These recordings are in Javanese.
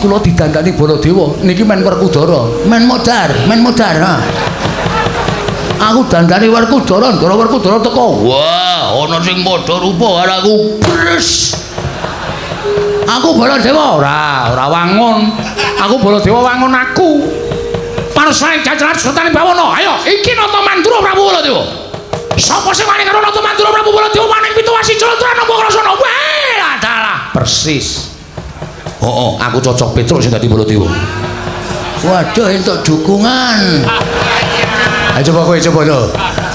kula didandani Baladewa. Niki men Werkudara. Men modar, men modar. Ha. Aku dandani Werkudara, Ndara Werkudara teko. Wah, ana sing padha rupa karo aku. Bres. Aku Baladewa ora, ora wangun. Aku Baladewa wangun aku. Parsae jajaran Sultan Bawana. Ayo, iki Nata Mandura Prabu Baladewa. Sapa sing wani karo Nata Mandura Prabu Baladewa maning pitu wasi jlontoran nampa krasana. Wah, dalah persis. Heeh, aku cocok Petruk sing dadi Baladewa. Waduh, entuk dukungan. Ayo coba kowe coba to.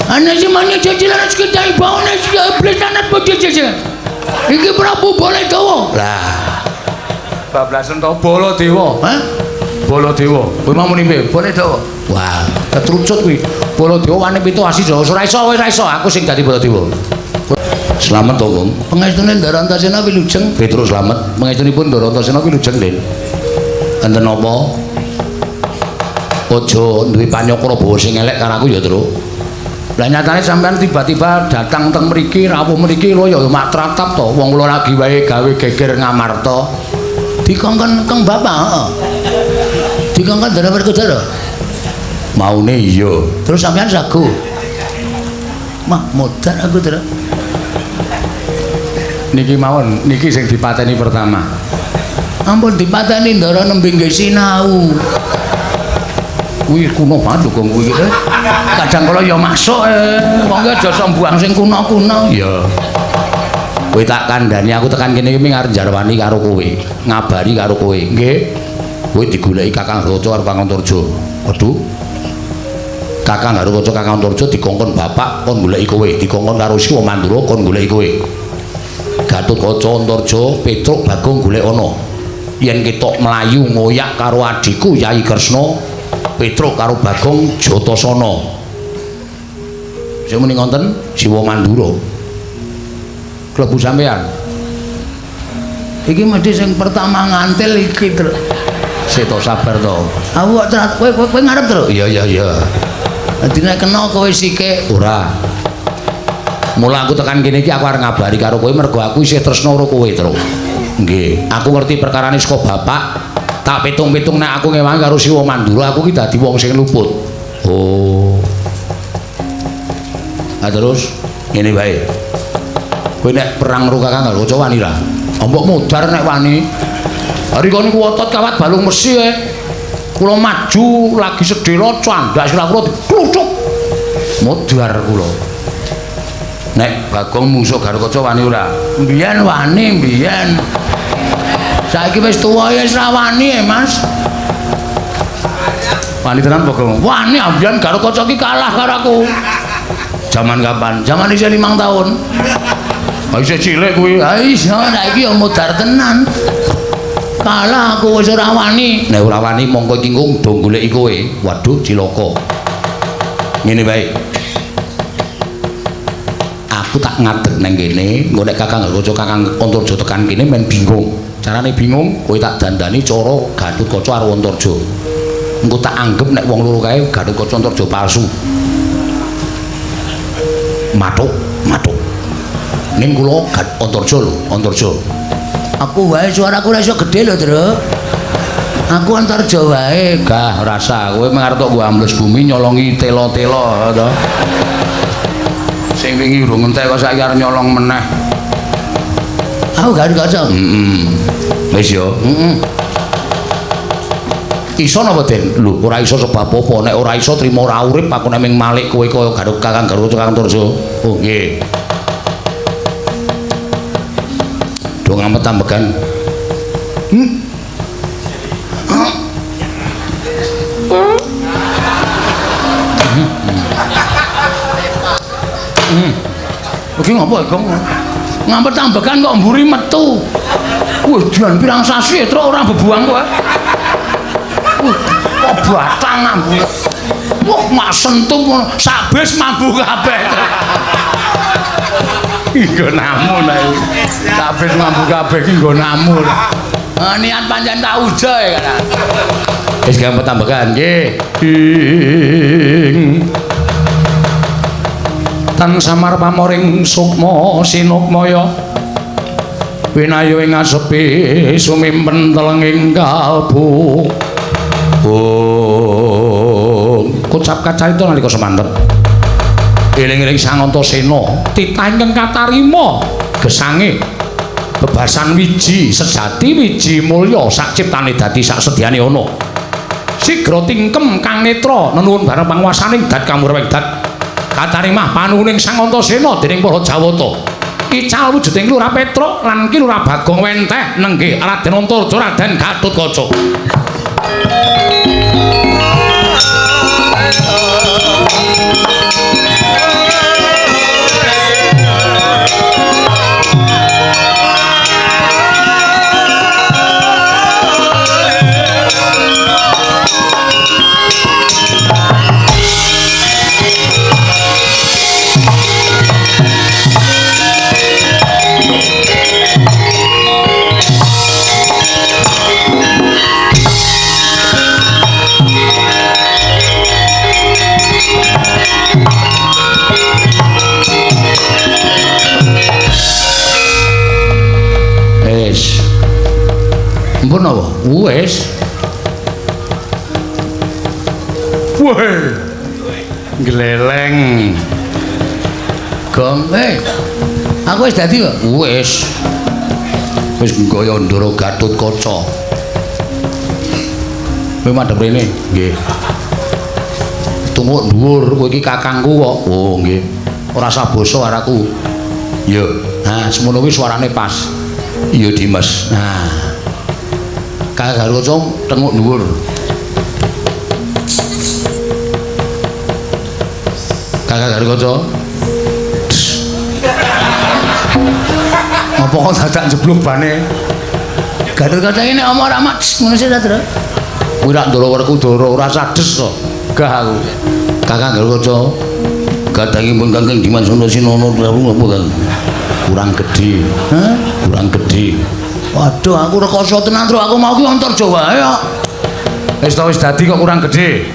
Ana sing mana jajaran sekedar bawana iblis anak bojo. Iki Prabu Baladewa. Lah. Bablasen to Baladewa. Hah? Baladewa. Kowe mau muni piye? Baladewa. Wah, ketrucut kuwi. Baladewa wani pitu asi Jawa. Ora iso, kowe ora iso. Aku sing dadi Baladewa. Slamet to, Gong. Pengestune Ndara Antasena wilujeng. Petruk slamet. Pengestunipun Ndara Antasena wilujeng, Lin. Enten napa? Aja duwe panyokra bawa sing elek karo aku ya, Truk. Lah nyatane sampean tiba-tiba datang teng mriki, rawuh mriki lho ya mak tratap to. Wong kula lagi wae gawe geger Ngamarta. Dikongkon Kang Bapak, heeh. Dikongkon Ndara Werkudara. Maune iya. Terus sampean sagu. Mah modar aku, Ndara. Niki mawon, niki sing dipateni pertama. Ampun dipateni Ndara nembe nggih sinau. Kuwi kuno banget lho Gong kuwi. Kadang kala ya masuk wong ki aja sok mbuang sing kuno-kuno. Iya. Kowe tak kandhani aku tekan kene iki arep njarwani karo kowe, ngabari karo kowe. Nggih. Kowe digoleki Kakang Garuda karo Kakang Antarja. Waduh. Kakang Garuda Kakang Antarja dikongkon bapak kon goleki kowe, dikongkon karo Siwa Mandura kon goleki kowe. Gatotkaca Antarja Petruk Bagong golek ana. Yen ketok mlayu ngoyak karo adhiku Yai Kresna, Petruk karo Bagong Jatasana. Sing muni ngonten Siwa Mandura. Klebu sampean. Iki mesti sing pertama ngantil iki, Truk. Seto sabar to. Aku kok kowe kowe ngarep, Truk. Iya iya iya. Dadi nek kena kowe sike. Ora. Mula aku tekan kene iki aku arep ngabari karo kowe mergo aku isih tresna karo kowe, Truk. Nggih, aku ngerti perkarane saka bapak. Tak pitung-pitung nek aku ngewangi karo Siwa Mandura aku ki dadi wong sing luput. Oh. Nah terus ngene wae. Kowe nek perang karo Kakang Garuda wani ra? Mbok modar nek wani. Rika niku otot kawat balung mesi e. Kula maju lagi sedhela candhak sirah kula dikluthuk. Modar kula. Nek Bagong mungsuh Garuda wani ora? Mbiyen wani, mbiyen. Saiki wis tuwa ya wis ra wani e, Mas. Wani tenan Bagong? Wani ambiyen Garuda ki kalah karo aku. Jaman kapan? Jaman isih 5 tahun. Ha isih cilik kuwi. Ha iya, saiki ya modar tenan. Kalah aku wis ora wani. Nek ora wani mongko iki ngung do goleki kowe. Waduh cilaka. Ngene wae. Aku tak ngadeg nang kene, engko nek Kakang Garuda Kakang Antarja tekan kene men bingung. Carane bingung, kowe tak dandani cara Gatotkaca karo Antarja. Engko tak anggep nek wong loro kae Gatotkaca Antarja palsu. Mathuk, mathuk. Ning kula Antarja lho, Antarja. Aku wae suaraku ora iso gedhe lho, Truk. Aku Antarja wae. Gah rasa kowe meng arep tok nggo ambles bumi nyolongi tela-tela to. Sing wingi urung entek kok saiki arep nyolong meneh. Aku Garuda. Heeh. Wis yo. Heeh. Iso napa, Den? Lho, ora iso sebab apa? Nek ora iso trimo ora urip aku nek ming malik kowe kaya Garuk Kakang Garuda Kakang Antarja. Oh, nggih. Do ngamet ambegan. Iki ngopo, Gong? Ngampet ambegan kok mburi metu. Wih, jan pirang sasi truk ora bebuang kowe. Wih, kok batang mambu. Wah, mak sentuh ngono, sak bis mambu kabeh. Nggo namu ae. Sak bis mambu kabeh iki nggo namu. Ah, niat pancen tak ujo ya kan. Wis gampang tambahan nggih. Ing tan samar pamoring sukma sinukmaya. Winayu ing asepi sumimpen telenging kalbu. Oh, kocap kacarita nalika semanten. Eling-eling Sang Antasena, titah ingkang katarima gesange bebasan wiji sejati wiji mulya sak ciptane dadi sak sedyane ana. Sigra tingkem kang netra nenuwun bareng panguwasaning dat kamurweng dat. Katarimah panuwuning Sang Antasena dening para Jawata. Ical wujuding Lurah Petruk lan Ki Lurah Bagong wenteh nenggih Raden Antarja Raden Gatotkaca. Wis. Ampun apa? Wis. Weh. Gleleng. Gong, aku wis dadi kok. Wis. Wis nggaya Ndara Gatotkaca. Kowe madhep rene? Nggih. Tunggu dhuwur, kowe iki kakangku kok. Oh, nggih. Ora usah basa karo aku. Ya. Nah, semono kuwi suarane pas. Iya, Dimas. Nah. Kakang Gatotkaca tenguk dhuwur. Kakang Gatotkaca. Apa kok dadak jeblok bane? Gatotkaca iki nek omong ora mak ngono sih ta, Tru? Kuwi rak Ndara Werkudara ora sades to. Gah aku. Kakang Gatotkaca. Gadangipun Kakang Dimas Antasena apa Kang? Kurang gedhe. Hah? Kurang gedhe. Waduh, aku rekoso tenan, Tru. Aku mau ki Antarja wae kok. Wis ta wis dadi kok kurang gedhe.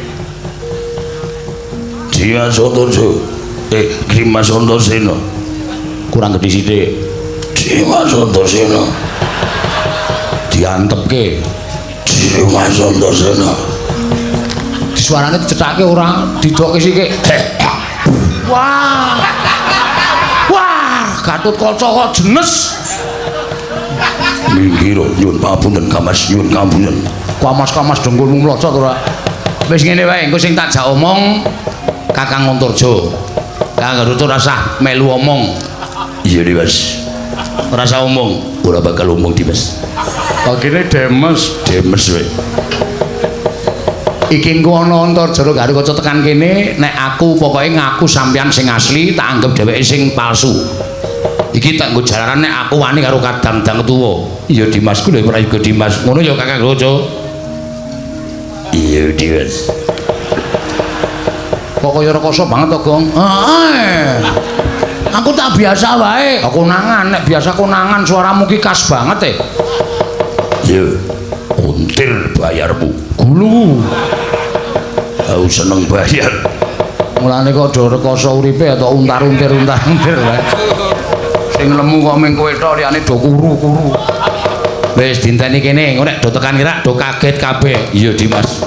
Dimas Antarja. Dimas Antasena. Kurang gedhe sithik. Dimas Antasena. Diantepke. Dimas Antasena. Suarane dicethake ora didokke sithik. Wah. Wah, Gatotkaca kok jenes. Minggir nyuwun pangapunten Kamas, nyuwun pangapunten. Kamas-kamas dengkulmu mlocot ora. Wis ngene wae, engko sing tak jak omong Kakang Antarja. Kakang Gatotkaca ora usah melu omong. Iya, Dimas. Ora usah omong, ora bakal omong, Dimas. Kene demes, demes wae. Iki engko ana Antarja Gatotkaca tekan kene, nek aku pokoke ngaku sampeyan sing asli, tak anggap dheweke sing palsu. Iki tak nggo jalaran nek aku wani karo kadang-dang tuwa. Iya Dimas ku lho ora juga Dimas. Ngono ya Kakang Gatotkaca. Iya Dimas. Kok kaya rekoso banget to, Gong? Heeh. Aku tak biasa wae. Konangan, nek biasa konangan suaramu ki khas banget e. Iya. Untir bayarmu. Gulu. Aku seneng bayar. Mulane kok do rekoso uripe atau untar-untir untar-untir wae. Sing lemu kok ming kowe tok liyane do kuru-kuru. Wis dinteni kene, engko nek do tekan kira do kaget kabeh. Iya Dimas.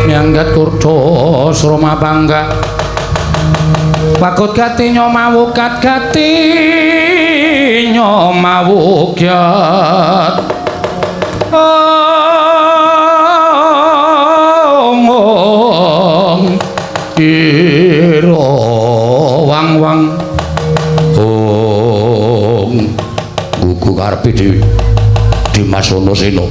Nyanggat kurdo sroma bangga pakut gati nyomawukat gati nyomawukyat. Ira wang-wang ong gugu karepe dhewe Dimas Antasena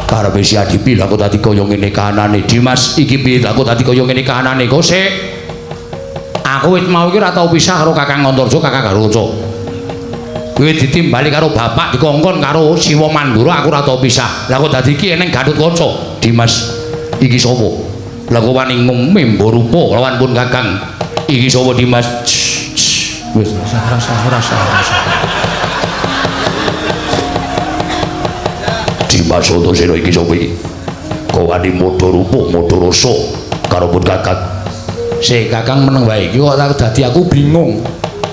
karepe si Adipi lha kok dadi kaya ngene kahanane Dimas iki piye lha kok dadi kaya ngene kahanane kok sik aku wit mau iki ora tau pisah karo Kakang Antarja Kakang Garuca kowe ditimbali karo bapak dikongkon karo Siwa Mandura aku ora tau pisah lha kok dadi iki eneng Gatotkaca Dimas iki sapa lha kok wani ngumembo rupa lawan pun Kakang iki sapa Dimas wis rasa Dimas Antasena iki sapa iki kok wani modho rupa modho rasa karo pun Kakang sik Kakang meneng wae iki kok dadi aku bingung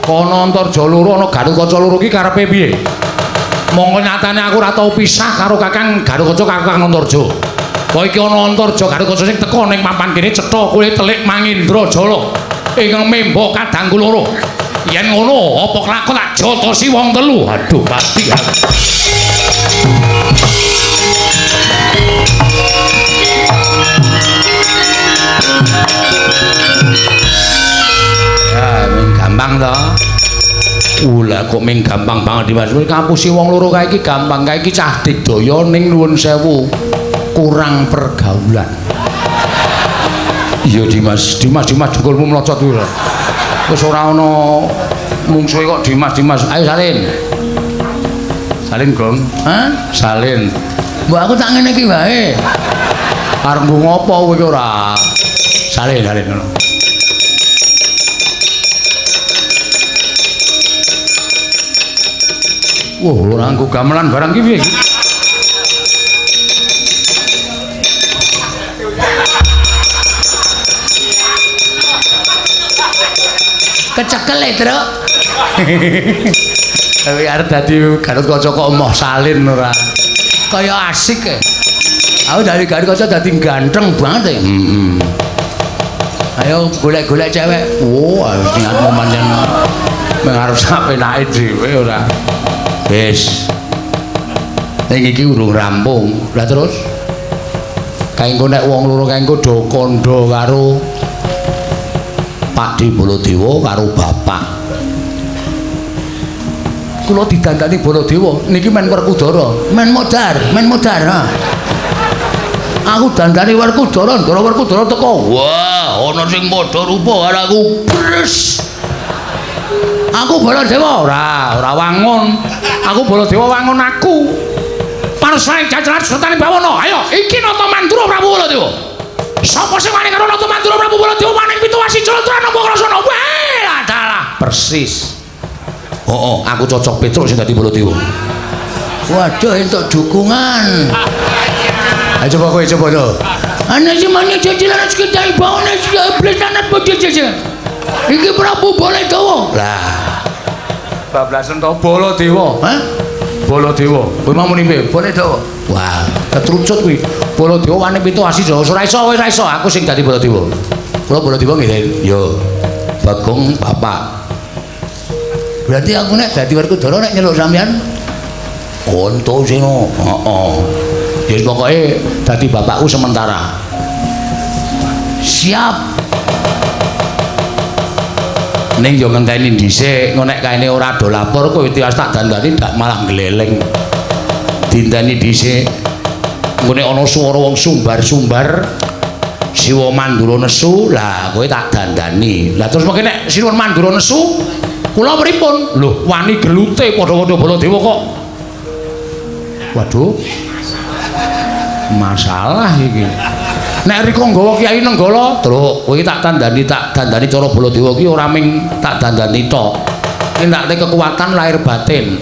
kono Antarja loro ana Gatotkaca loro iki karepe piye mongko nyatane aku ora tau pisah karo Kakang Gatotkaca Kakang Antarja kok iki ana Antarja Gatotkaca sing teka ning papan kene cetha kuwi telik Mangindra Jala ingkang memba kadangku loro yen ngono apa kelakon tak jotosi wong telu aduh pasti ya ming gampang to Ula kok ming gampang banget Dimas kowe ngapusi wong loro kae iki gampang kae iki cah digdaya ning nuwun sewu kurang pergaulan iya Dimas Dimas Dimas jengkolmu mlocot kuwi lho wis ora ana mungsuhe kok Dimas Dimas ayo salin salin gong hah salin mbok aku tak ngene iki wae arep nggo ngopo kowe iki ora salin salin ngono wah ora nggo gamelan barang iki piye iki Kecekel e, Truk. Tapi arep dadi Gatotkaca kok emoh salin ora. Kaya asik e. Aku dari Gatotkaca dadi ganteng banget e. Heeh. Ayo golek-golek cewek. Oh, niatmu pancen mung arep sak penake dhewe ora. Wis. Ning iki urung rampung. Lah terus kae engko nek wong loro kae engko do kandha karo Pakde Baladewa karo bapak. Kula didandani Baladewa niki men Werkudara, men modar, men modar. Ha. Aku dandani Werkudara, ndara Werkudara teko. Wah, ana sing padha rupa karo aku. Bres. Aku Baladewa ora, ora wangun. Aku Baladewa wangun aku. Panusaing jajaran sertane bawana. Ayo, iki Nata Mandura Prabu Baladewa. Sapa sing wani karo Nata Mandura Prabu Baladewa maning pitu wasi jlontrana napa krasana. Wah, dalah persis. Heeh, aku cocok Petruk sing dadi Baladewa. Waduh, entuk dukungan. Ayo coba kowe coba to. Ana sing mani jajaran sekedar bawana iblis sanat bojo-bojo. Iki Prabu Baladewa. Lah. Bablasen to Baladewa. Hah? Baladewa. Kowe mau muni piye? Baladewa. Wah, ketrucut kuwi. Baladewa wani pitu asi Jawa. Ora iso, ora iso. Aku sing dadi Baladewa. Kula Baladewa nggih. Yo. Bagong bapak. Berarti aku nek dadi Werkudara nek nyeluk sampean Antasena. Heeh. Ya pokoke dadi bapakku sementara. Siap. Ning yo ngenteni dhisik, engko nek kaene ora do lapor kowe tiwas tak dandani dak malah gleleng. Dinteni dhisik. Engko nek ana swara wong sumbar-sumbar Siwa Mandura nesu, lah kowe tak dandani. Lah terus mengke nek Siwa Mandura nesu, kula pripun? Lho, wani gelute padha-padha Baladewa kok. Waduh. Masalah iki. Nek rika nggawa Kyai Nenggala, Truk, kowe tak dandani cara Baladewa ki ora ming tak dandani tok. Ning tak kekuatan lahir batin.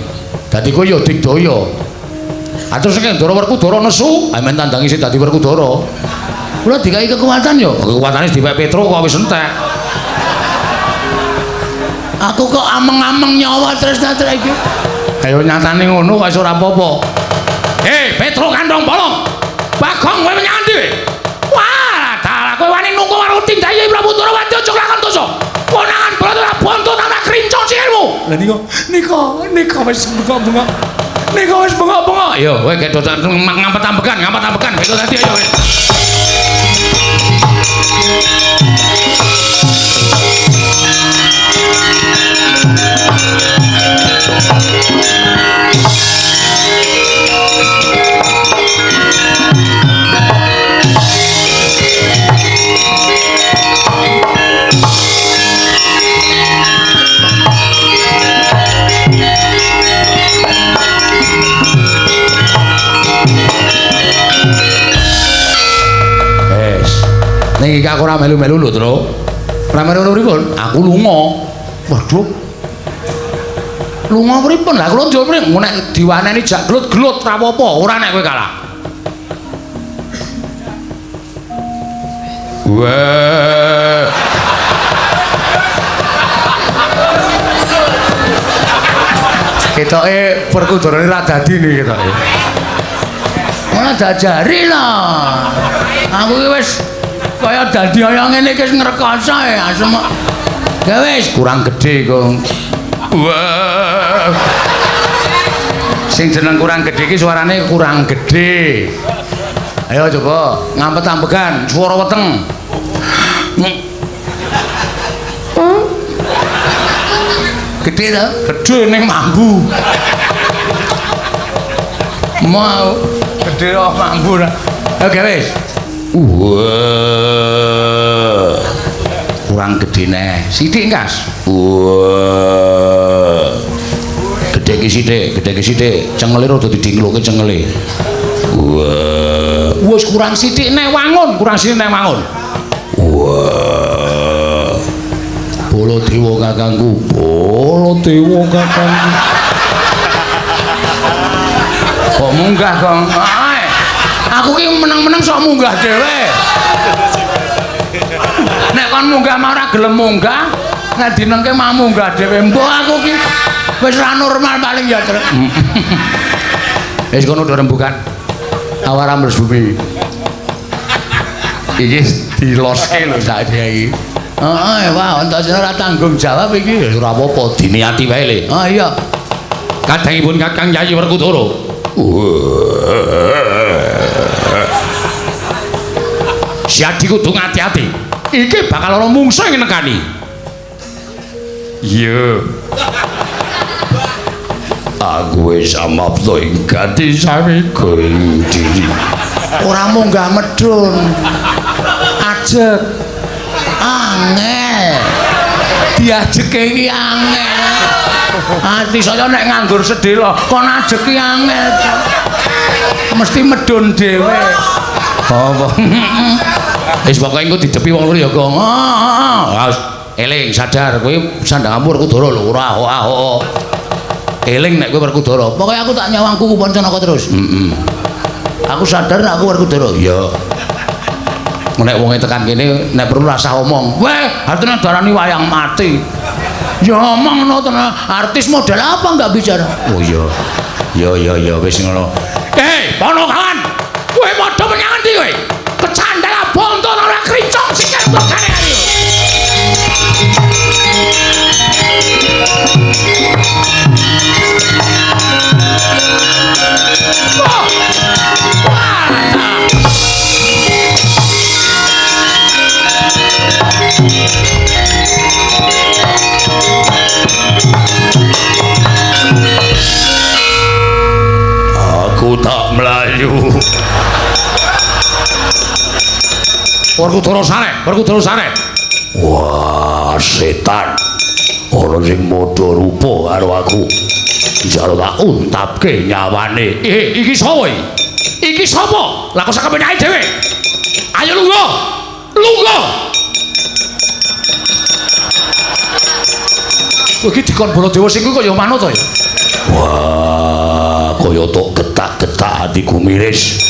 Dadi kowe ya digdaya. Ah terus nek Ndara Werkudara nesu, amen tandangi sing dadi Werkudara. Kula dikai kekuatan yo. Kekuatane dipek Petruk kok wis entek. Aku kok ameng-ameng nyawa tresna-tresna iki. Ayo nyatane ngono kok iso ora apa-apa. Hei, Petruk kandhong bolong. Bagong kowe menyang endi? Wah, dalah kowe wani nunggu karo tindake Prabu Ndorowati aja lakon dosa. Konangan Baladewa bonto tak krincong sikilmu. Lah nika wis bengok-bengok. Nika wis bengok-bengok. Ayo kowe gedho ngampet-ambekan, ngampet-ambekan. Beto dadi ayo kowe. Iki aku ora melu-melu lho, Tru. Ora melu-melu pripun? Aku lunga. Waduh. Lunga pripun? Lah kula njur pripun? Nek diwaneni jak glut-glut ora apa-apa, ora nek kowe kalah. Wah. Ketoke Werkudara ora dadi nih ketoke. Ora diajari lah. Aku ki wis kaya dadi kaya ngene iki wis ngrekoso ya asem. Ya wis kurang gedhe kok. Wah. Sing jeneng kurang gedhe iki suarane kurang gedhe. Ayo coba ngampet-ampegan suara weteng. Gedhe to? Gedhe ning mambu. Mau gedhe kok mambu ra. Oke wis. Wah. Kurang gedhe neh. Sithik kas. Wah. Gedhe ki sithik, gedhe ki sithik. Cengele rada didingloke cengele. Wah. Wis kurang sithik neh wangun, kurang sithik neh wangun. Wah. Baladewa kakangku, Baladewa kakangku. Kok munggah, Gong? Aku ki meneng-meneng sok munggah dhewe. Nek kon munggah mah ora gelem munggah, nek dinengke mah munggah dhewe. Mbok aku ki wis ora normal paling ya, Truk. Wis kono do rembukan. Awara mres bumi. Iki diloske lho saiki iki. Heeh, wah, Antasena ora tanggung jawab iki. Ya ora apa-apa, diniati wae le. Ah iya. Kadangipun Kakang Yayi Werkudara. Siadi kudu ngati-ati. Iki bakal ana mungsuh sing nekani. Iya. Aku wis amapta ing gati sawiga ing diri. Ora munggah medhun. Ajeg. Angel. Diajeke iki angel. Ati saya nek nganggur sedhela, kon ajeki angel. Mesti medhun dhewe. Apa? Wis pokoke engko didepi wong loro ya, Gong. Heeh. Eling sadar kowe sandhangamu Werkudara lho, ora ahok-ahok. Eling nek kowe Werkudara. Pokoke aku tak nyawang kuku Pancanaka terus. Heeh. Aku sadar nek aku Werkudara. Iya. Nek wonge tekan kene nek perlu rasah omong. Weh, artine darani wayang mati. Ya omong ngono tenan. Artis model apa enggak bicara? Oh iya. Ya ya ya wis ngono. Hei, Ponokawan. Kowe padha menyang endi kowe? Kecandal bonto ora krincong sikil blokane ayo. Oh. Wah. Aku tak melayu. Werkudara sare, Werkudara sare. Wah, setan. Ana sing modho rupa karo aku. Njaluk tak untapke nyawane. Iki sapa iki? Iki sapa? Lah kok sak kepenake dhewe. Ayo lungguh. Lungguh. Kowe iki dikon Baladewa sing kuwi kaya manut to ya? Wah, kaya tok getak-getak atiku miris.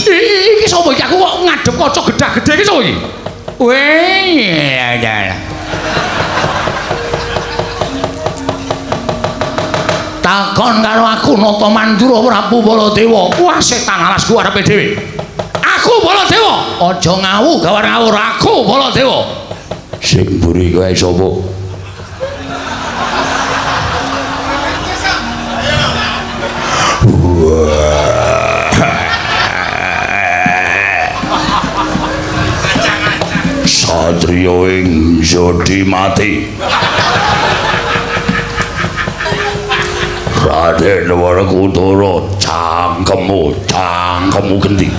Iki sapa iki? Aku kok ngadep kaca gedhag-gedhe iki sapa iki? Weh, ya. Takon karo aku Nata Mandura Prabu Baladewa. Wah, setan alasku arepe dhewe. Aku Baladewa. Aja ngawu gawar ngawur aku Baladewa. Sing mburi kae sapa? Satria ing jodi mati. Raden Werkudara, cangkemmu, cangkemmu gendi.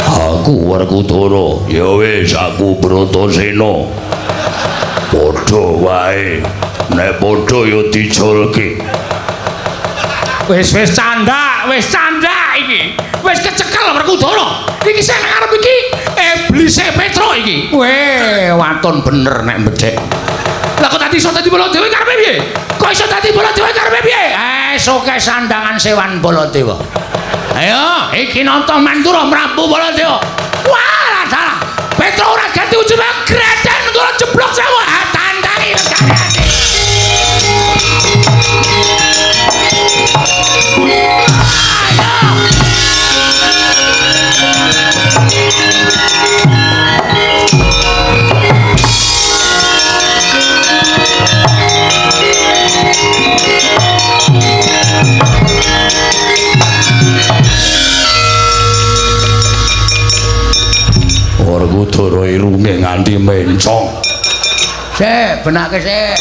Aku Werkudara, ya wis aku Bratasena. Padha wae, nek padha ya diculke. Wis wis candak iki. Wis kecekel Werkudara. Werkudara. Iki sing nang arep iki iblise Petro iki. Weh, waton bener nek mbedhek. Lah kok dadi iso dadi Baladewa karepe piye? Kok iso dadi Baladewa karepe piye? Soke sandangan sewan Baladewa. Ayo, iki nata Mandura mrabu Baladewa. Wah, dalah. Petro ora ganti ujug greten kula jeblok sewu. Tandangi legane. Werkudara irunge nganti mencong. Sik, benake sik.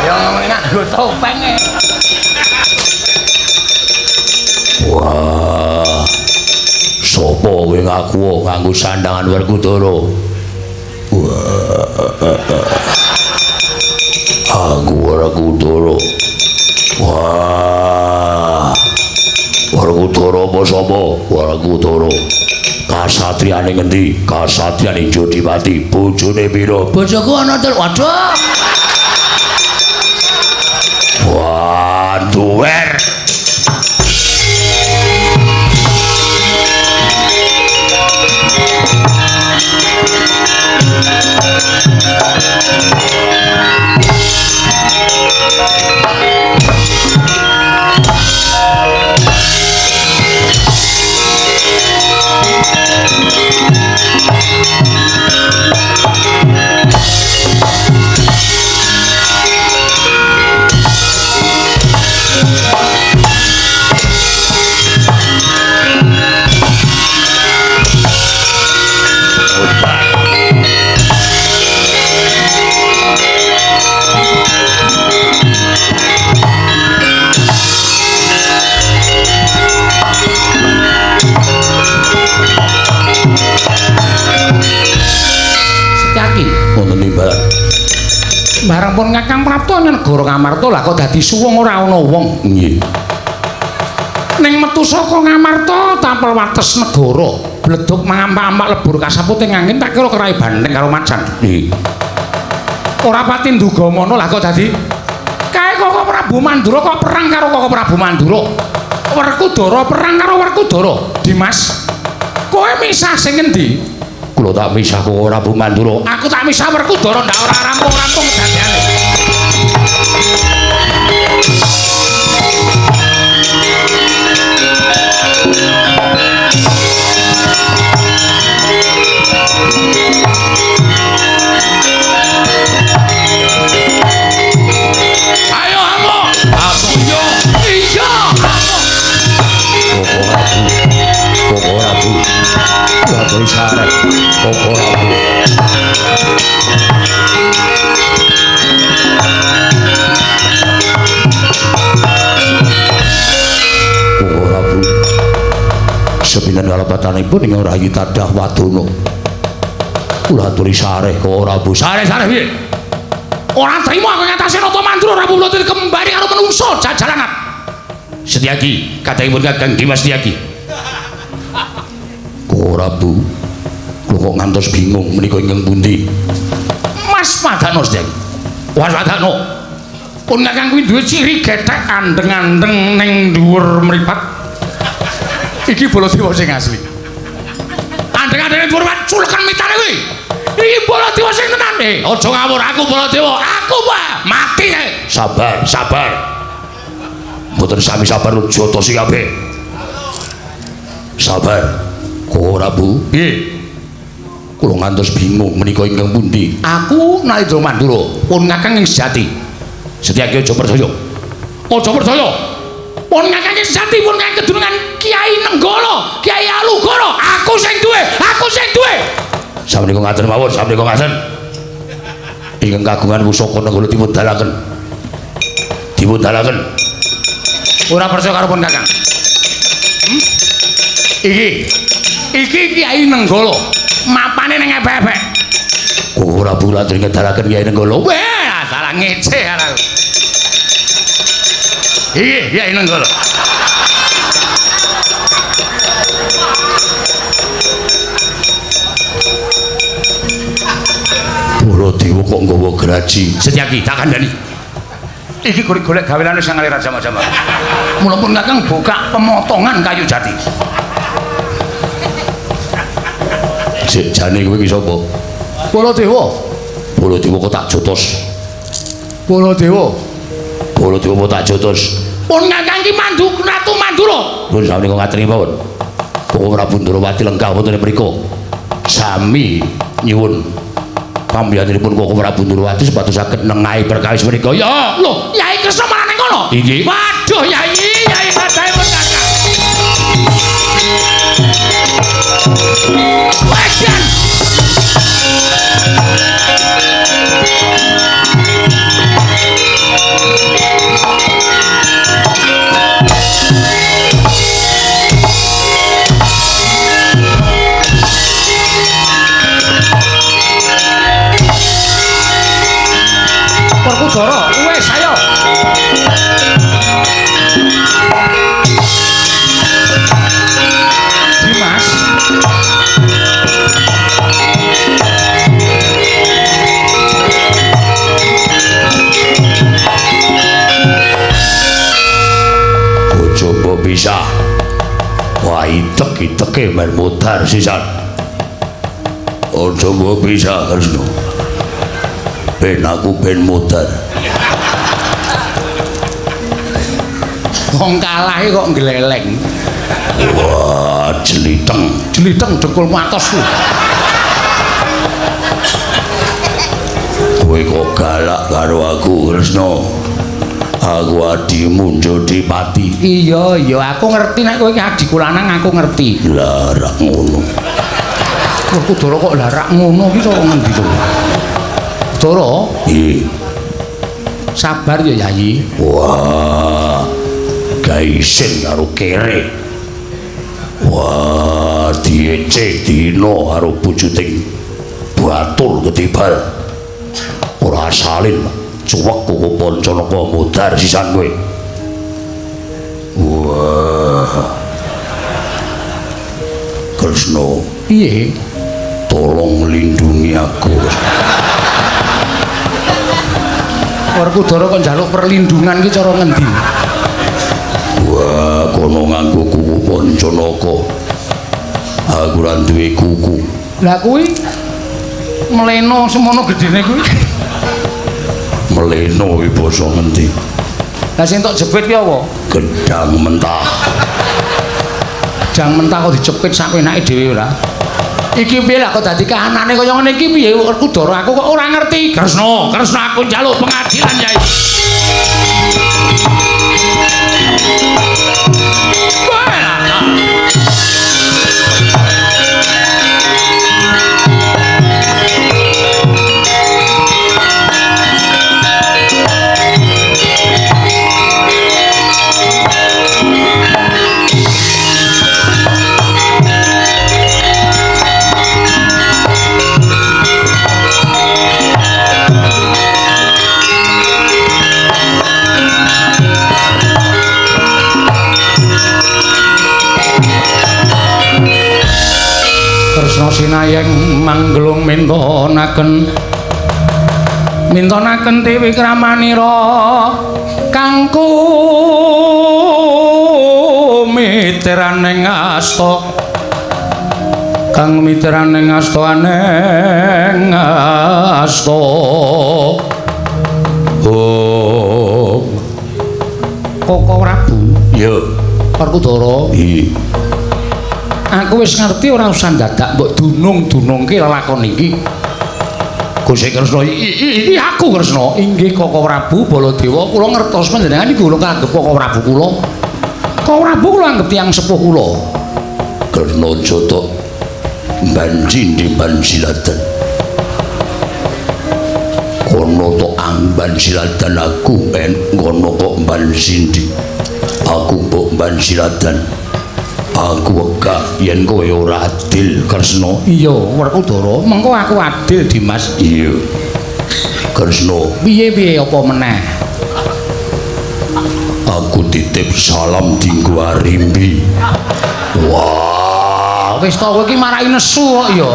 Ayo ngomong nganggo topeng e. Wah. Sopo kowe ngaku nganggo sandangan Werkudara? Wah. Aku Werkudara. Wah. Werkudara apa sapa? Werkudara. Kasatriyane ngendi? Kasatriyane Jodipati. Bojone pira? Bojoku ana telu. Waduh. Wah, duwer. Bareng pun Kakang Prapta negara Ngamarta lah kok dadi suwung ora ana wong. Nggih. Ning metu saka Ngamarta tapel wates negara, bledug mangampak-ampak lebur kasaput ing angin tak kira kerai bandeng karo macan. Nggih. Ora pati nduga mono lah kok dadi kae Koko Prabu Mandura kok perang karo Koko Prabu Mandura. Werkudara perang karo Werkudara. Dimas, kowe misah sing ngendi? Kula tak misah Koko Prabu Mandura. Aku tak misah Werkudara ndak ora rampung-rampung kedadiane. Ayo amuk. Amuk yo. Iya, amuk. Koko Prabu. Koko Prabu. Waduh sarep. Koko Prabu. Koko Prabu. Sepinten kalepatanipun ing rayi tadah wadana. Kula aturi sareh Koko Prabu. Sareh-sareh piye? Ora trimo aku ngatasi Nata Mandura Prabu Baladewa kembali karo menungso jajalangan. Setyaki, kadangipun Kakang Dimas Setyaki. Koko Prabu, kula kok ngantos bingung menika ingkang pundi? Mas Padano Setyaki. Mas Padano. Pun Kakang kuwi duwe ciri gethek andeng-andeng ning dhuwur mripat. Iki Baladewa sing asli. Andeng-andeng ning dhuwur mripat culekan mitane kuwi. Iki Baladewa sing tenan. Aja ngawur, aku Baladewa. Aku wae mati. Sabar, sabar. Mboten sami sabar jotosi kabeh. Sabar. Koko Prabu, Piye? Kula ngantos bingung menika ingkang pundi? Aku Nalindra Mandura, pun Kakang ing sejati. Setyaki aja percaya. Aja percaya. Pun Kakang ing sejati, pun Kakang kedunungan Kiai Nenggala, Kiai Alugoro. Aku sing duwe, aku sing duwe. Samenika ngaten mawon, samenika ngaten. Ingkang kagungan pusaka Nenggala dipun dalaken. Dipun dalaken. Ora percaya karo pun Kakang. Iki. Iki Kiai Nenggala. Mapane ning epek-epek. Koko Prabu latri ngedalaken Kiai Nenggala. Wah, salah ngece aku. Iki Kiai Nenggala. Kok nggawa graji? Setyaki tak kandhani. Iki golek gawelane sang Raja Majapahit. Mula pun Kakang buka pemotongan kayu jati. Sik jane kowe iki sapa? Baladewa. Baladewa kok tak jotos. Baladewa. Baladewa kok tak jotos. Pun Kakang iki mandu Ratu Mandura. Pun sami kok ngaturi mawon. Koko Prabu Ndrawati lenggah wonten ing mriku. Sami nyuwun pambiyanipun Koko Prabu Ndrawati supados saged nengahi perkawis menika. Ya, lho, Yai Kresna malah ning kono. Inggih. Waduh, Yai, Yai padhae pun Kakang. Wedan. Werkudara, wis ayo. Dimas. Coba bisa. Wah, itek-iteke men mudhar sisan. Aja mbok bisa, Kresna. Ben aku ben mudhar. Wong kalah kok ngleleng. Wah, jeliteng. Jeliteng dengkulmu atos ku. Kowe kok galak karo aku, Kresna? Aku adimu Jodipati. Iya, iya, aku ngerti nek kowe iki adhiku lanang, aku ngerti. Lah rak ngono. Werkudara kok lah rak ngono iki cara ngendi to? Dara, Nggih. sabar ya Yayi. Wah, gaisin karo kere. Wah, diece dina karo bujuting batur ketibal. Ora salin, cuwek koko Pancanaka mudhar sisan kowe. Wah. Kresna, Piye? tolong lindungi aku. Werkudara kok njaluk perlindungan iki cara ngendi? Wah, kono nganggo kuku Pancanaka. Aku ora duwe kuku. Lah kuwi mleno semono gedene kuwi. Mleno kuwi basa ngendi? Lah sing tok jepit ki apa? Gedang mentah. Gedang mentah kok dijepit sak enake dhewe ora? Iki piye lah kok dadi kahanane kaya ngene iki piye Werkudara aku kok ora ngerti. Kresna, Kresna aku njaluk pengadilan Yai. Wah, lah. Kresna sinayeng manggelung mintonaken mintonaken Dewi Kramanira kangku miteraning asta kang miteraning asta aneng asta. Oh Koko Prabu. Ya, Werkudara. Iya. Aku wis ngerti ora usah dadak mbok dunung-dunungke lelakon iki. Gusti Kresna iki aku Kresna. Inggih Koko Prabu Baladewa, kula ngertos panjenengan iku kula anggep Koko Prabu kula. Koko Prabu kula anggep tiyang sepuh kula. Kresna jotok banji di bansilatan. Kono tok amban silatan aku en ngono kok bansindi. Aku mbok bansilatan. Aku wegah yen kowe ora adil Kresna. Iya, Werkudara, mengko aku adil Dimas. Iya. Kresna, piye-piye apa meneh? Aku titip salam dinggo Arimbi. Wah, wis to kowe iki marai nesu kok ya.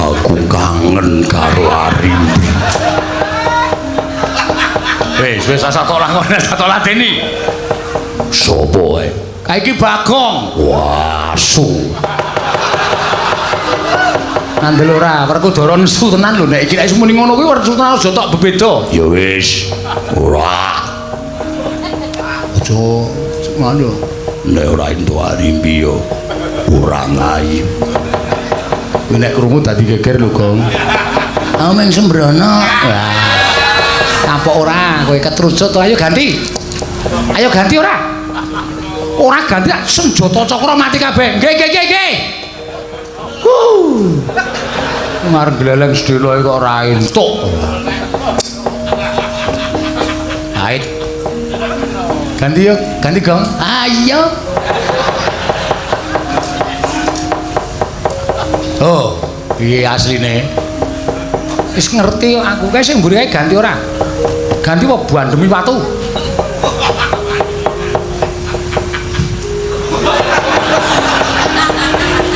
Aku kangen karo Arimbi. Wis wis asa tok lakon asa tok ladeni. Sopo ae? Kae iki Bagong. Wah, asu. Ngandel ora, Werkudara nesu tenan lho nek iki nek muni ngono kuwi werku tenan aja tok bebeda. Ya wis. Ora. Aja ngono. Nek ora entuk Arimbi yo ora ngayu. Kuwi nek krungu dadi geger lho, Gong. Aku mung sembrono. Wah. Kapok ora, kowe ketrucut to. Ayo ganti. Ayo ganti ora? Ora ganti senjata cakra mati kabeh. Nggih, nggih, nggih, nggih. Huh. Ngarep gleleng sedelo kok ora entuk. Ait. Ganti yo, ganti Gong. Ayo. Oh, piye asline? Wis ngerti aku kae sing mburi kae ganti ora? Ganti apa bandemi watu?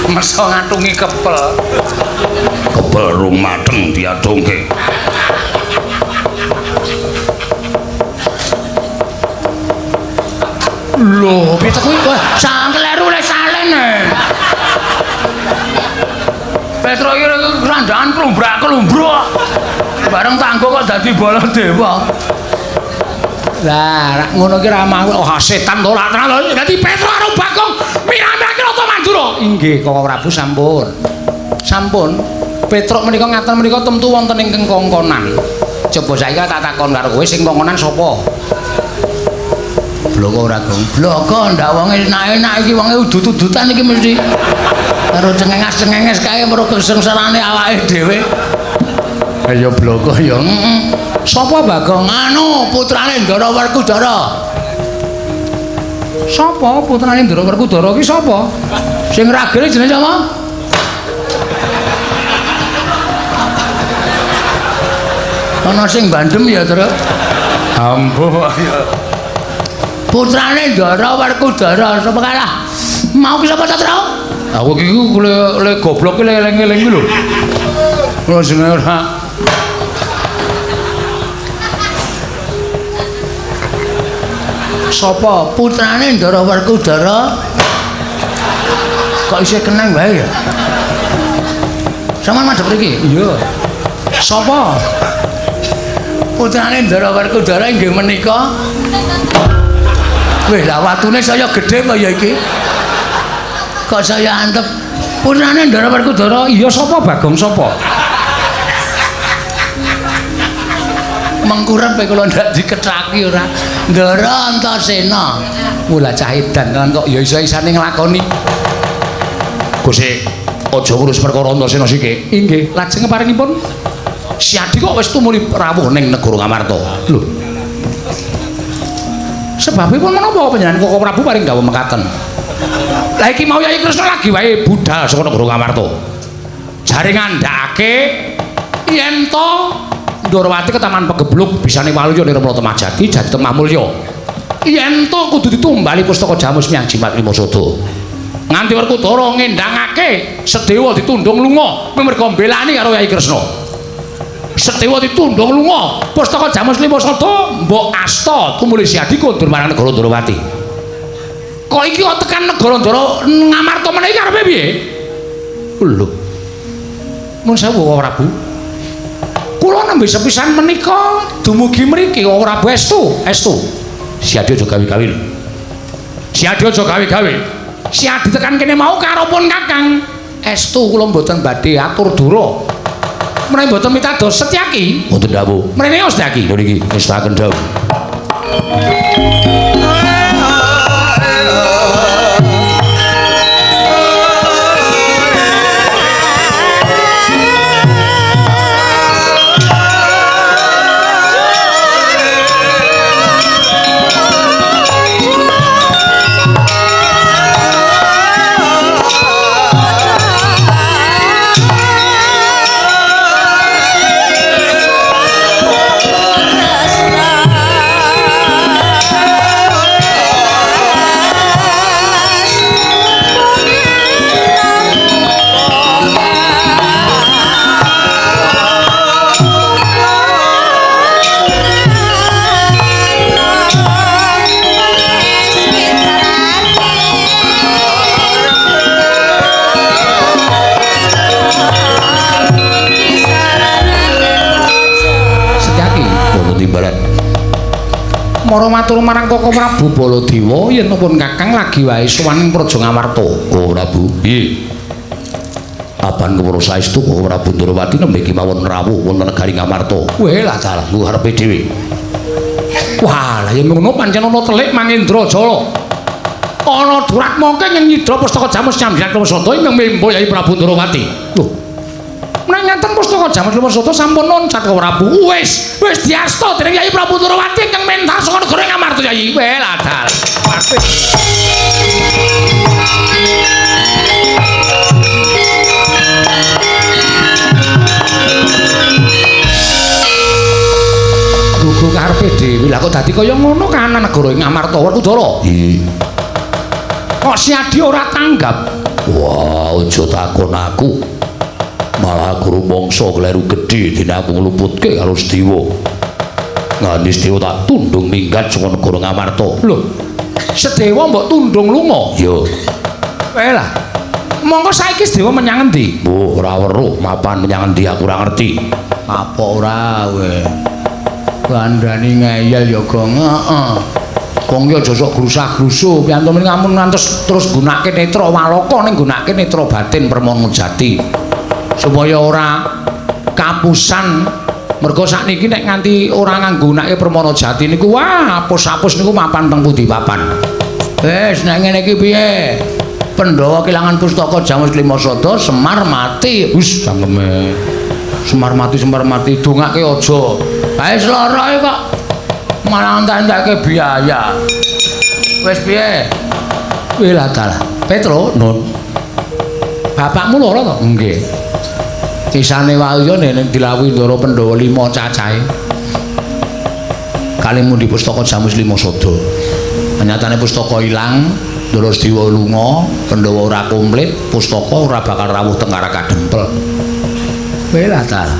Meso ngatungi kepel. Kepel rung mateng diadungke. Lho, piye to kuwi? Wah, sang kleru le salen. Petro iki randaan klumbrak-klumbruk. Bareng tanggo kok dadi Baladewa. Lah, rak ngono ki ra mau. Oh, setan to lak tenan lho. Dadi Petro karo Bagong mirah-mirahke Rata Mandura. Inggih, Koko Prabu sampun. Sampun. Petruk menika ngaten menika temtu wonten ingkang kongkonan. Coba saiki tak takon karo kowe sing kongkonan sapa? Bloko ora, Gong. Bloko ndak wonge enak-enak iki wonge udut-udutan iki mesti. Karo cengenges-cengenges kae mergo kesengsarane awake dhewe. Ayo bloko ya. Heeh. Sapa Bagong? Anu putrane Ndara Werkudara. Sapa putrane Ndara Werkudara ki sapa? Sing ragene jenenge sapa? Ana sing bandem ya, Truk. Ampuh ya. Putrane Ndara Werkudara sapa kalah? Mau ki sapa ta, Truk? Aku iki le goblok ki eling-eling ki lho. Ora jenenge ora. Sapa putrane Ndara Werkudara? Kok isih keneng wae ya? Sampeyan madhep mriki? Iya. Sapa? Putrane Ndara Werkudara inggih menika. Wih, lah watune saya gedhe apa ya iki? Kok saya antep? Putrane Ndara Werkudara, iya sapa Bagong sapa? Mengkurep kula ndak dikethaki ora. Ndara Antasena. Mula cah edan tenan kok ya iso-isane nglakoni. Gusti, aja ngurus perkara Antasena siki. Inggih, lajeng paringipun Siadi kok wis tumuli rawuh ning negara Ngamarta. Lho. Sebabipun menapa panjenengan Koko Prabu paring dawuh mekaten? Lah iki mau Yayi Kresna lagi wae budal saka negara Ngamarta. Jare ngandhakake yen to Ndorowati ketaman pegebluk bisane waluya nirmala Temajati jati Temah Mulya. Yen to kudu ditumbali pustaka Jamus Miang Jimat Lima Sada. Nganti Werkudara ngendhangake Sedewa ditundung lunga merga mbelani karo Yayi Kresna. Sedewa ditundung lunga pustaka Jamus Lima Sada mbok asta tumuli Siadi kondur marang negara Ndorowati. Kok iki kok tekan negara Ndara Ngamarta menawi karepe piye? Lho. Mun sewu Prabu. Kula nembe sepisan menika dumugi mriki Koko Prabu estu, estu. Siadi aja gawe-gawe lho. Siadi aja gawe-gawe. Siadi tekan kene mau karopun Kakang. Estu kula mboten badhe atur dura. Menawi mboten mitados Setyaki, mboten dawuh. Mrene Setyaki. Lho niki ngestaken dawuh. Krishna. Sawetara matur marang Koko Prabu Baladewa yen pun Kakang lagi wae sowan ing Praja Ngamarta. Koko Prabu. Nggih. Apan kewara saestu Koko Prabu Ndorowati nembe kemawon rawuh wonten negari Ngamarta. Weh lah dalah karepe dhewe. Wah, lah yen ngono pancen ana telik Mangendra Jala. Ana Duratmaka ing nyidra pustaka Jamus Nyambiyan Klosada ingkang membo Yai Prabu Ndorowati. Lho. Nek ngaten pustaka Jamus Klosada sampun loncat Koko Prabu. Wis, wis diasta dening Yai Prabu Ndorowati ingkang mentar saka negara Ngamarta Yai. Weh lah dalah. Gugu karepe dhewe. Lah kok dadi kaya ngono kahanan negara ing Ngamarta Werkudara? Nggih. Kok Siadi ora tanggap? Wah, aja takon aku. Malah aku rumangsa kleru gedhe dene aku ngluputke karo Sediwa. Nganti Sediwa tak tundung minggat saka negara Ngamarta. Lho, Sedewa mbok tundung lunga? Iya. Weh lah. Monggo saiki Sedewa menyang endi? Oh, ora weruh mapan menyang endi aku ora ngerti. Apa ora kowe? Kandhani ngeyel ya, Gong. Heeh. Wong ki aja sok grusah-grusuh, piyantu ngamun ngantos terus gunake netra waloka ning gunake netra batin permono jati. Supaya ora kapusan. Mergo sakniki nek nganti ora nganggunake permono jati niku wah apus-apus niku mapan teng pundi papan. Wis nek ngene iki piye? Pandhawa kelangan pustaka Jamus Klimasada, Semar mati. Wis cangkeme. Semar mati dongake aja. Bae sloroe kok malah entek-entekke biaya. Wis piye? Weh lah dalah. Petro, Nun. Bapakmu lara to? Nggih. Kisane wae yo nek dilawuhi Ndara Pandhawa 5 cacahe. Kali mundi pustaka Jamus Limasada. Nyatane pustaka ilang, Ndara Sediwa lunga, Pandhawa ora komplit, pustaka ora bakal rawuh teng Karakadempel. Weh lah dalah.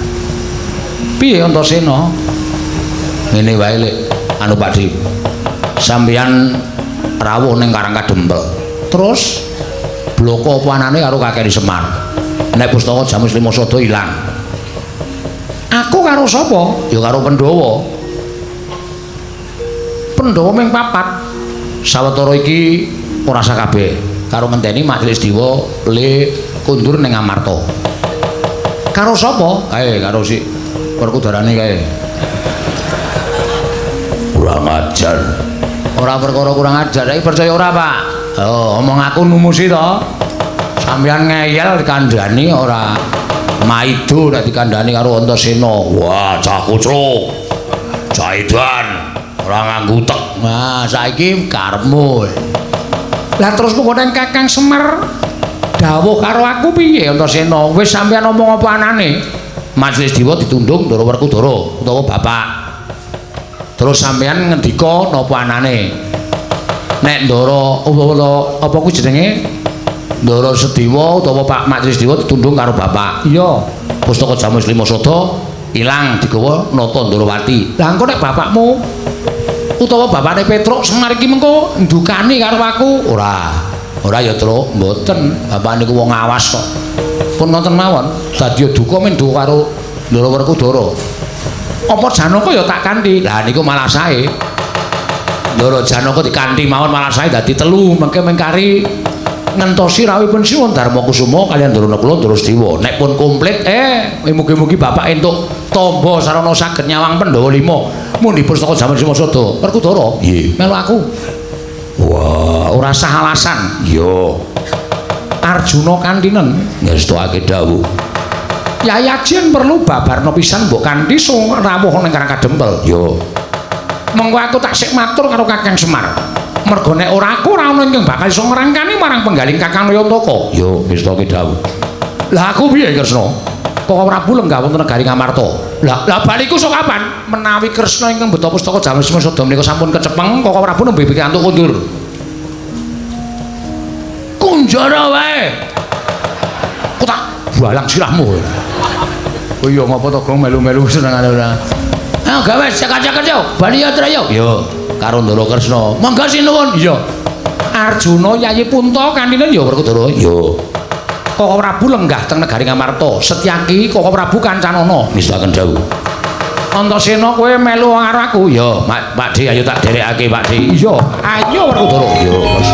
Piye Antasena? Ngene wae lek anu Pak Di. Sampeyan rawuh ning Karangkadempel. Terus bloko apa anane karo Kakek Semar. Nek pustaka Jamus Limasada ilang. Aku karo sapa? Ya karo Pandhawa. Pandhawa ming papat. Sawetara iki ora sakabeh karo ngenteni Majelis Dewa le kundur ning Ngamarta. Karo sapa? Kae karo si Werkudarane kae. Kurang ajar. Ora perkara kurang ajar, iki percaya ora, Pak? Oh, omong aku numusi to. Sampeyan ngeyel dikandhani ora maido nek dikandhani karo Antasena. Wah, cah kucluk. Cah edan, ora nganggo utek. Nah, saiki karepmu. Lah terus mengko nang Kakang Semar dawuh karo aku piye Antasena? Wis sampeyan omong apa anane? Majelis Dewa ditundung Ndara Werkudara utawa bapak. Terus sampeyan ngendika napa anane? Nek Ndara apa kuwi jenenge? Ndara Sediwa utawa Pak Majelis Dewa ditundung karo bapak. Iya. Pustaka Jamus Limasada ilang digawa Nata Ndorowati. Lah engko nek bapakmu utawa bapakne Petruk Semar iki mengko ndukani karo aku? Ora. Ora ya, Truk, mboten. Bapak niku wong awas kok. Pun ngoten mawon, dadi duka men duka karo Ndara Werkudara. Apa Janaka ya tak kanthi? Lah niku malah sae. Ndara Janaka dikanthi mawon malah sae dadi telu, mengke mengkari ngentosi rawuhipun Siwon Darma Kusuma kaliyan Ndara Nakula Ndara Sediwa. Nek pun komplit, mugi-mugi bapak entuk tamba sarana saged nyawang Pandhawa 5. Mundi pustaka Jamus Limasada. Werkudara, nggih. Melu aku. Wah, ora sah alasan. Iya. Arjuna kantinen ngestokake dawuh. Yai Aji perlu babarna pisan mbok kanthi rawuh ning Karangkadempel. Yo. Mengko aku tak sik matur karo Kakang Semar. Mergo nek ora aku ora ana ingkang bakal iso ngrangkani marang penggaling Kakang Nayantaka. Yo, ngestokake dawuh. Lah aku piye Kresna? Koko Prabu lenggah wonten negari Ngamarta. Lah, lah baliku sok kapan? Menawi Kresna ingkang beto pustaka Jamus Limasada menika sampun kecepeng, Koko Prabu nembe pikantuk kondur. Kunjara wae. Kok tak balang sirahmu. Oh iya ngapa to Gong melu-melu senengane ora. Ayo gawe cekak-cekak yo, bali ya Trayo. Yo, karo Ndara Kresna. Monggo sinuwun. Iya. Arjuna Yayi Punta kantinen ya Werkudara. Yo. Koko Prabu lenggah teng negari Ngamarta. Setyaki Koko Prabu kancanana. Ngestakaken dawuh. Antasena kowe melu karo aku. Ya, Pak Dhe ayo tak derekake Pak Dhe. Iya, ayo Werkudara. Ya, wis.